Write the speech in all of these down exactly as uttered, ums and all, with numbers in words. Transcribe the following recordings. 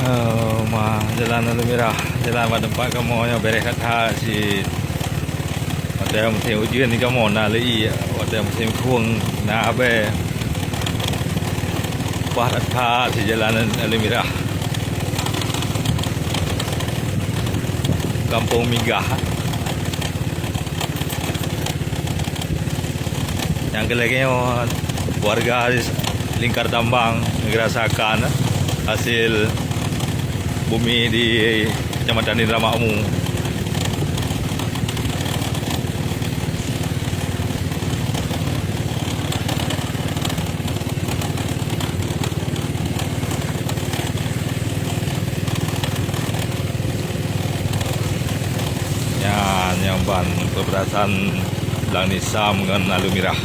Oh, ma, jalan Alue Mirah, jalan bak teumpat kamoe nyoe bereh that-that cit. Watèe musim ujeuen di kamoe na lé ié, watèe musim khueng na abèe. Bah that-that cit jalan Alue Mirah. Gampông Migah. Nyang keu lagèe nyoe, warga di Lingkar Tambang ngerasakan hasil bumi di Kecamatan Indra Makmu. Nyan, nyan ban peubatasan Blang Nisam ngon Alue Mirah.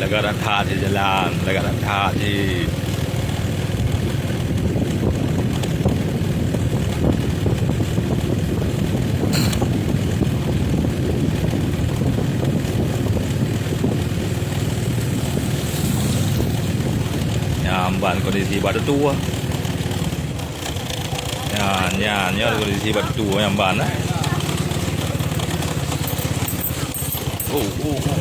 Lagak that-that cit jalan, lagak that-that cit. Nyan ban kondisi bak teutue. Nyan, nyan, nyan kondisi bak teutue nyan ban, eh. Oh, oh, oh.